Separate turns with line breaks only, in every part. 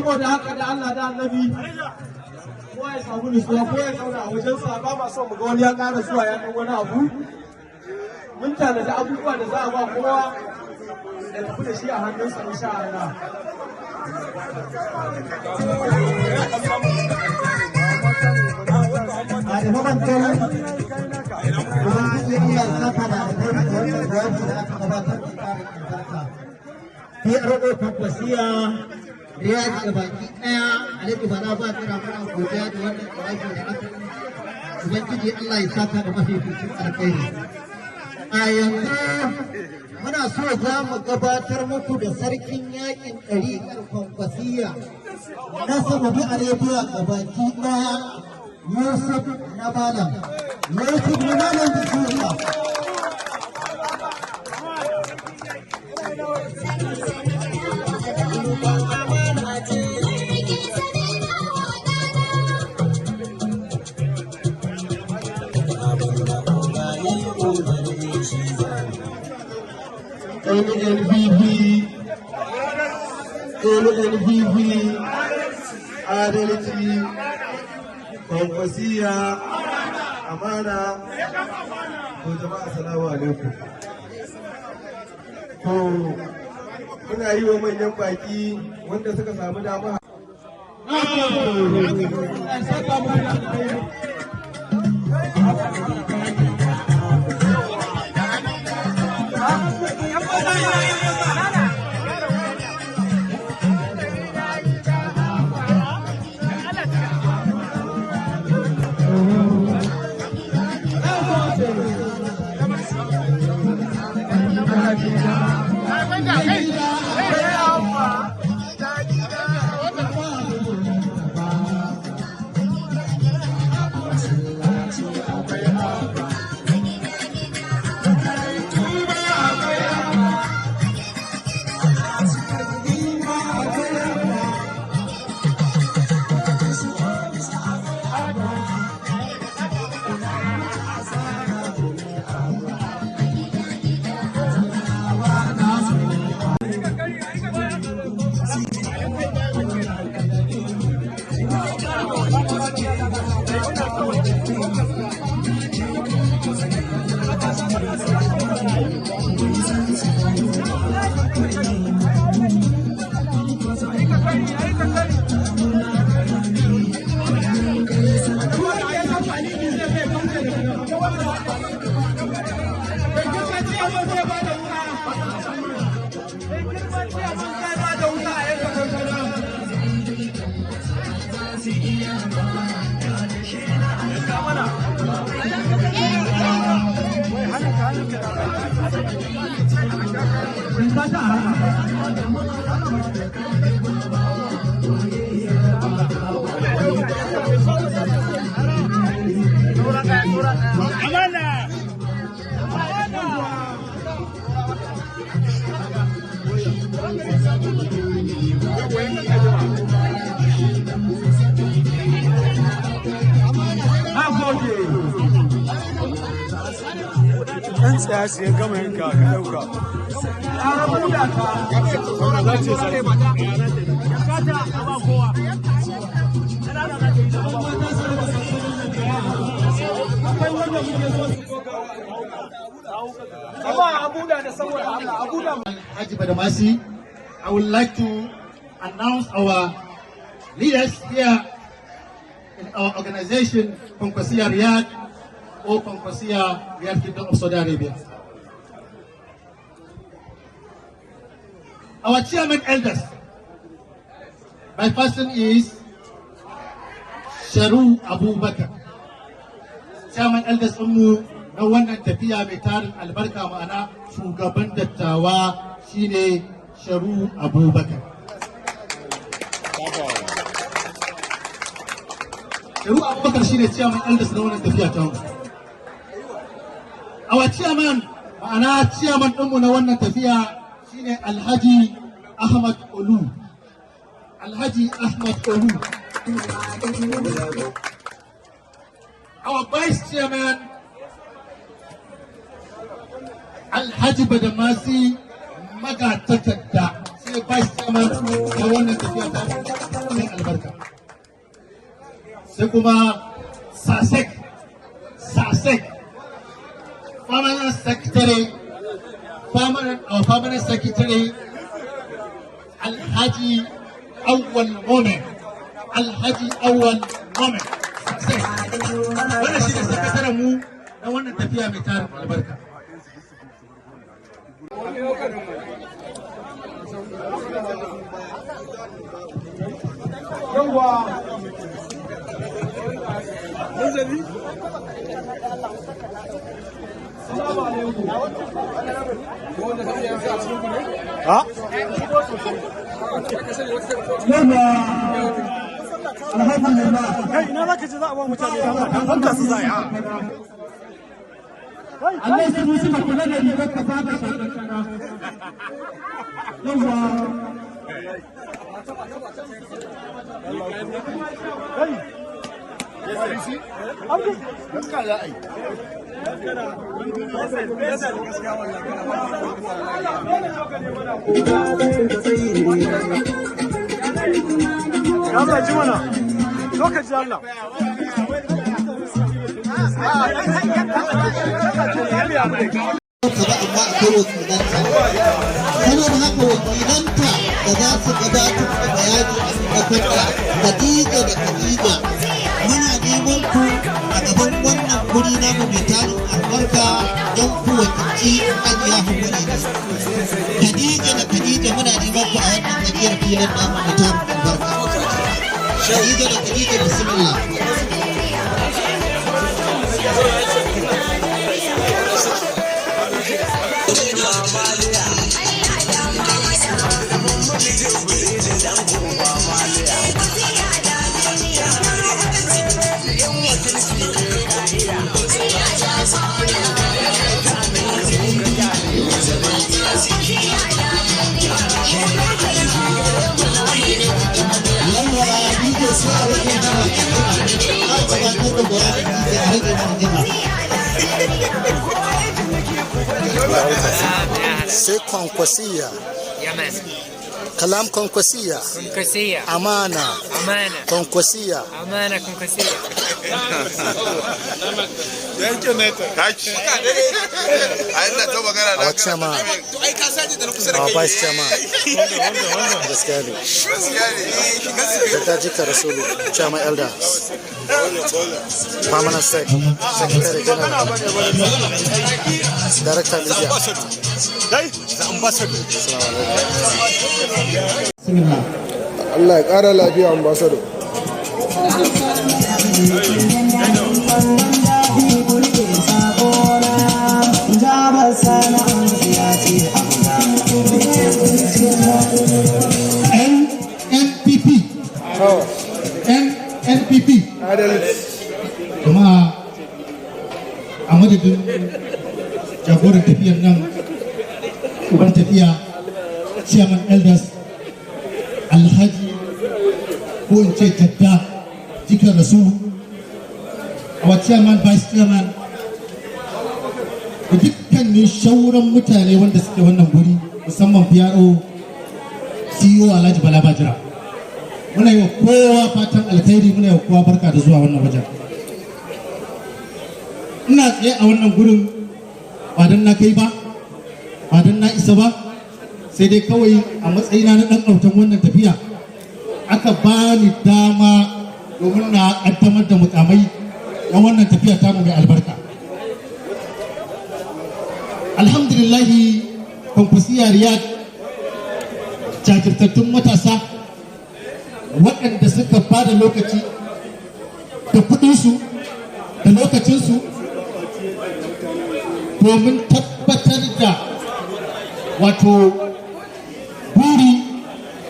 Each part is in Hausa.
Saboda haka, da Allah da Annabi, kowa ya samu nutsuwa ko ya zauna a wajensa. Ba ma son mu ga wani ya ƙara zuwa ya ɗan wani abu. Mun tanadi abubuwa da za a ba kowa da tafi da shi a hannunsa, insha Allah.
A da mamantan, Ubangiji Allah ya saka da alheri da wannan jawabi da aka gabatar da tarin albarka. PRO Kwankwasiya Riyadh da baki ɗaya, Alhaji Bala ba kira, muna godiya da wannan jawabi da aka yi. Ubangiji Allah ya saka da mafificin alkhairi. A yanzu muna so za mu gabatar muku da sarkin yakin ɗariƙar Kwankwasiya na Saudi Arabia gabaki ɗaya, Yusuf na Malam. Yusuf na Malam, bismillah.
NNPP, NNPP, adalci, Kwankwasiya, amana. To jama'a, salamu alaikum. To muna yi wa manyan baki wanda suka samu dama. Allah ya saka muku da alkhairi. Na gode.
Ɗan tsaya sai ya gama yanka ka ɗauka.
Ƙara buɗa ta.
Wannan za ce sai.
Akwai wanda muke so su Jama'a, a buɗa da saboda Allah, a buɗa.
Haji Badamasi, I would like to announce our leaders here in our organization, Kwankwasiya Riyadh or Kwankwasiya Riyadh Kingdom of Saudi Arabia. Our chairman elders, my person is Sharu Abubakar. Chairman elders ɗinmu na wannan tafiya mai tarin albarka, ma'ana shugaban dattawa, shine Sharu Abubakar. Sharu Abubakar shine chairman elders na wannan tafiya ta mu. Our chairman, ma'ana chairman ɗinmu na wannan tafiya, shine Alhaji Ahmad Olu. Alhaji Ahmad Olu. Our vice chairman, Alhaji Badamasi Magatakarda, shi ne vice chairman na wannan tafiya ta. Sai kuma SASEC, SASEC, permanent secretary, permanent secretary Alhaji Awwal Momen, Alhaji Awwal Momen, SASEC. Wannan shi ne sakataren mu na wannan tafiya mai tarin albarka.
Yawwa. Salamu alaikum.
Ha?
Yawwa, alhamdulillah.
Kai, ina za ka ce za a ba mutane dama dan fanka su za a yi.
Allah su musu ka kula da rigar ka ba ka shakar. Yawwa.
Kai. Yanka za a yi. Allah ji mana. Lokaci Allah.
Ka ba, amma akwai wakilanta. Saboda haka wakilanta da za su gabatar da bayani a maimakon ta, Khadija da Khadija, muna neman ku a gaban wannan guri namu mai tarin albarka don ku wakilci Hajiya Hauwa Idi. Khadija da Khadija, muna neman ku a wannan tsakiyar filin namu mai tarin albarka. Khadija da Khadija, bismillah. Yawwa, DJ, sai a rage mana, a gabatar da bayanin DJ, a rage mana jima.
Sai Kwankwasiya. Kalam Kwankwasiya.
Kwankwasiya.
Amana.
Amana.
Kwankwasiya.
Amana Kwankwasiya.
Taki. Ai ina ta magana na.
Our chairman, our vice chairman. Gaskiya ne.
Gaskiya ne.
Dr. Jika Rasulu, chairman elders. Permanent sec, secretary general. Director media.
Dai, the ambassador.
Bismillah.
Allah ya ƙara lafiya, ambassador.
NNPP. NNPP.
Adalci.
Jama'a, a madadin jagoran tafiyar nan, uban tafiya, chairman elders, Alhaji, ko in ce Jadda Jikan Rasulu, our chairman, vice chairman, da dukkanin shauran mutane wanda suke wannan guri, musamman PRO CEO Alhaji Bala Bajira, muna yi wa kowa fatan alkhairi, muna yi wa kowa barka da zuwa wannan wajen. Ina tsaye a wannan gurin ba don na kai ba, ba don na isa ba, sai dai kawai a matsayina na ɗan autan wannan tafiya aka ba ni dama domin na ƙaddamar da mukamai na wannan tafiya tamu mai albarka. Alhamdulillahi, Kwankwasiya Riyad, jajirtattun matasa waɗanda suka ba da lokaci da kuɗinsu da lokacinsu domin tabbatar da wato buri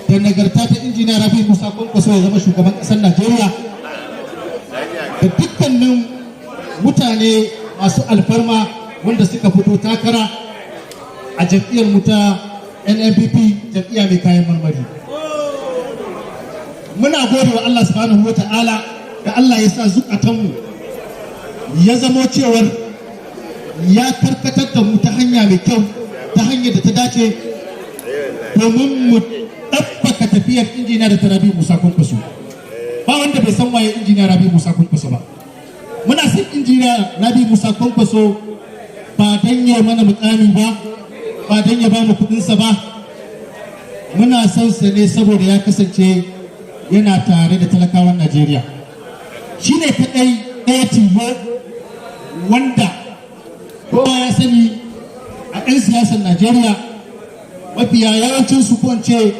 da nagarta ta Injiniya Rabi Musa Kwankwaso ya zama shugaban ƙasar Najeriya, da dukkanin mutane masu alfarma wanda suka fito takara a jam'iyyar mu ta NNPP, jam'iyya mai kayan marmari, muna gode wa Allah subhanahu wa ta'ala da Allah ya sa zukatanmu ya zamo cewar ya karkatar da mu ta hanya mai kyau, ta hanyar da ta dace, domin mu ɗabbaka tafiyar Injiniya Dr. Rabi Musa Kwankwaso.
Ba wanda bai san waye Injiniya Rabi Musa Kwankwaso ba. Muna son Injiniya Rabi Musa Kwankwaso ba don ya mana mukami ba, ba don ya ba mu kudinsa ba. Muna son sa ne saboda ya kasance yana tare da talakawan Najeriya. Shi ne kaɗai ɗaya tilo wanda kowa ya sani a 'yan siyasar Najeriya, mafiya yawancin su, ko ce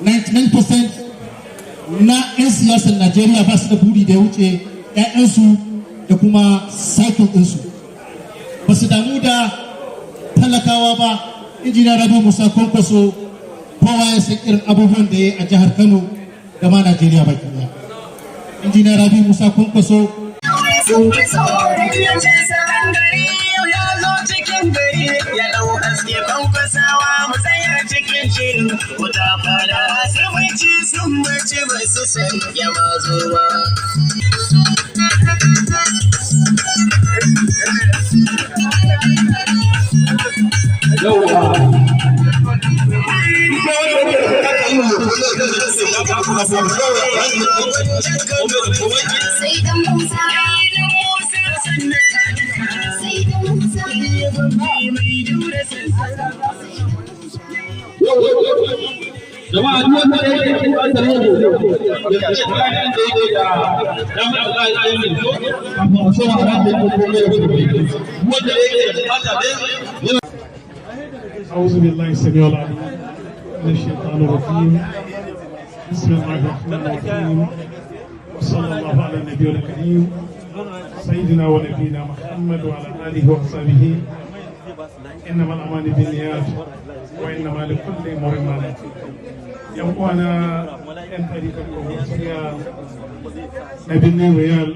99% na 'yan siyasar Najeriya, ba su da buri da ya wuce 'ya'yansu da kuma circle ɗinsu, ba su damu da talakawa ba. Injiniya Rabi Musa Kwankwaso, kowa ya san irin abubuwan da ya yi a jihar Kano da ma Najeriya baki ɗaya. Injiniya Rabi Musa Kwankwaso.
Sun fi tsoron gari yau ya zo cikin gari ya dau haske. Kwankwasawa, mu tsaya cikin shirin wuta fada, asibiti sun mace ba su san ya mazo ba.
Sai dan Musa. Sai dan Musa.
Jama'a, duk wanda yake buƙatar yin hoto ya ci kayan da yake da damar da za a yi hoto kafin a soma a da komai da komai. Wanda yake da bukata ne yana
أعوذ بالله السميع العليم من الشيطان الرجيم. بسم الله الرحمن الرحيم، وصلى الله على النبي الكريم، سيدنا ونبينا محمد وعلى آله وصحبه. إنما الأعمال بالنيات وإنما لكل امرئ ما نوى. 'Yan uwana 'yan ɗarikar Kwankwasiyya na birnin Riyadh,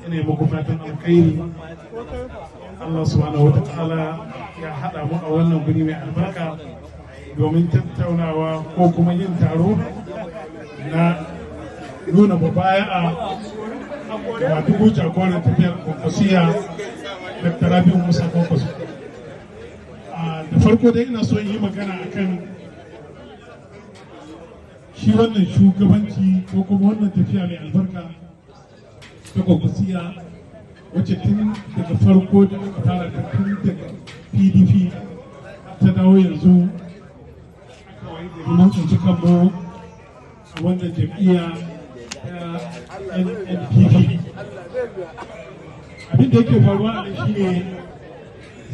ina yi muku fatan alkhairi. Allah subhanahu wa ta'ala ya haɗa mu a wannan guri mai albarka domin tattaunawa ko kuma yin taro na nuna mubaya'a wa dubu jagoran tafiyar Kwankwasiyya, Dr. Rabiu Musa Kwankwaso. Da farko dai ina so in yi magana akan shi wannan shugabanci ko kuma wannan tafiya mai albarka ta Kwankwasiyya, wacce tun daga farko da aka fara ta, tun daga PDP ta dawo yanzu aka wayi gari mun tsinci kanmu a wannan jam'iyya ta NNPP. Abin da yake faruwa a nan shine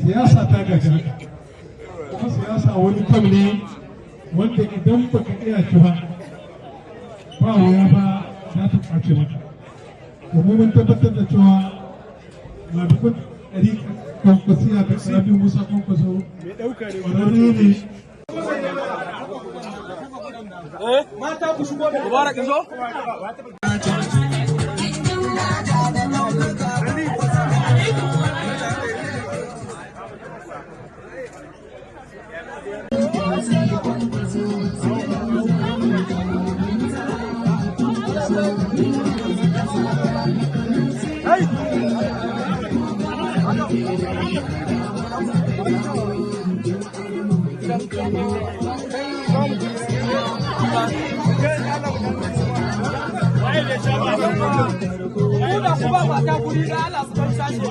siyasa ta gaji haka, kuma siyasa wani kam ne wanda idan baka iya shi ba, ba wuya ba za ta kwace maka. Domin mun tabbatar da cewa madugun ɗari Kwankwasiyya da Rabi Musa Kwankwaso ƙwararre ne.
Mata, ku shigo da Mubarak zo. Ku da ku ba mata guri da Allah su dan tashi.